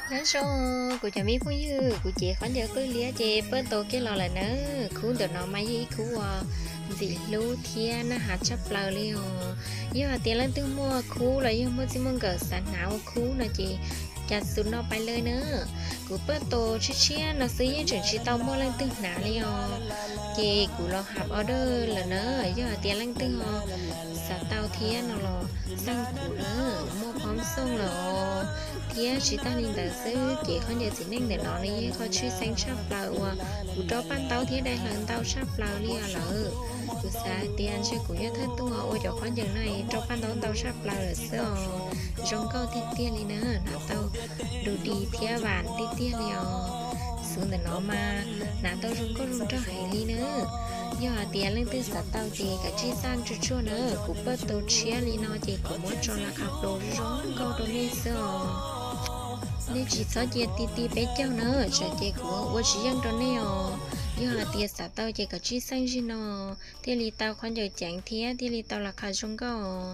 Nyob zoo kuv cov me phooj ywg, kuv cev khaub ncaws qwj liab ces paj tau kiag los lawm na. Khub ntawm no mas yog ib khub uas ntxim hlub thiab naj has tshaj plaws li os. Yog hais tias leej twg muaj khub los yog muaj txij muaj nkawm xav hnav ua khub no ces cas xus no pais lawm na. Kuv paj tau tshiab tshiab no xwb yeej tseem tsis tau muaj leej twg hnav li os. Ces kuv los hab order lawm na, yog hais tias leej twg ho xav tau thiab no los xaj kuv na, muaj phob xooj lawm os. Thiab tsis tag li ntawd xwb ces khaub ncaws txiv neej ntawm no nws yog ib qho tshwj xeeb tshaj plaws uas kuv rau paj ntaub thiab dai hlaws ntau tshaj plaws li os lawm. Kuv xav hais tias ntshe kuv yog thawj tug ua cov khaub ncaws no rau paj ntaub ntau tshaj plaws lawm xwb os. Zoo nkauj tiag tiag li na, hnav tau du di thiab vam tiag tiag li os. Xus ntawm no mas hnav tau zoo nkauj zoo nraug heev li na. Yog hais tias leej twg xav tau ces kav tsij xaj tsuag tsuag na, kuv paj tau tshiab li no ces kuv muab tso las khas plaws zoo nkauj rau nej xwb os. Nej tsis txhob cia ti ti peb caug na, tsam ces kuv ua tsis yeej rau nej os. Yog hais tias xav tau ces kav tsij xaj zim no thiaj li tau khaub ncaws ceev thiab thiaj li tau las khas zoo nkauj.